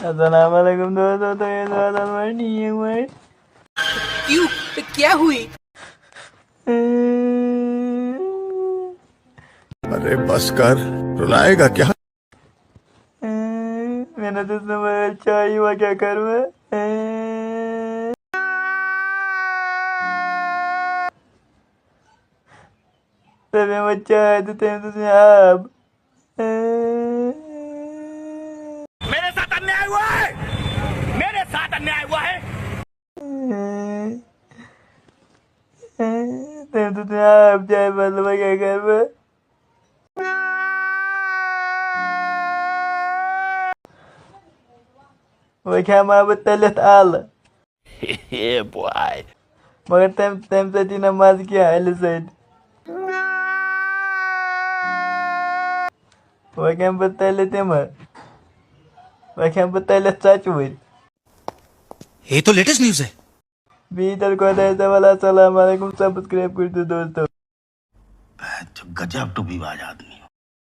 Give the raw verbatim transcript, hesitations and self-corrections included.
السلام علیکم دوستو، تُہۍ ٲسِو آسان وۄنۍ ٹھیٖک پٲٹھۍ؟ क्यों? तो क्या हुई? अरे बस कर, रुलाएगा क्या? مےٚ نہ دِژ نہٕ وٲلۍ چایی، وۄنۍ کیٛاہ کَرٕ بہٕ؟ تٔمۍ وۄنۍ چاے تہٕ تٔمۍ دِژ مےٚ آب۔ मेरे साथ अन्याय हुआ है। मेरे साथ अन्याय हुआ है। تٔمۍ دیُت مےٚ آب چاے بدلہٕ، وۄنۍ کیٛاہ کَرٕ بہٕ؟ وۄنۍ کھٮ۪مہٕ ہا بہٕ تٔلِتھ اَلہٕ۔ Yeah, boy. مگر تَمہِ تَمہِ سۭتۍ یی نہٕ مَزٕ کینٛہہ اَلہِ سۭتۍ۔ وۄنۍ کھٮ۪مہٕ بہٕ تٔلِتھ یِمہٕ۔ وۄنۍ کھٮ۪مہٕ بہٕ تٔلِتھ ژۄچہِ وٕنۍ۔ ये तो लेटेस्ट न्यूज है। بیٚیہِ تیٚلہِ خۄدایَس حوالہٕ۔ السلام علیکم، سبسکرایب کٔرۍزیو دوستو۔ गजब टूबीबाज आदमी।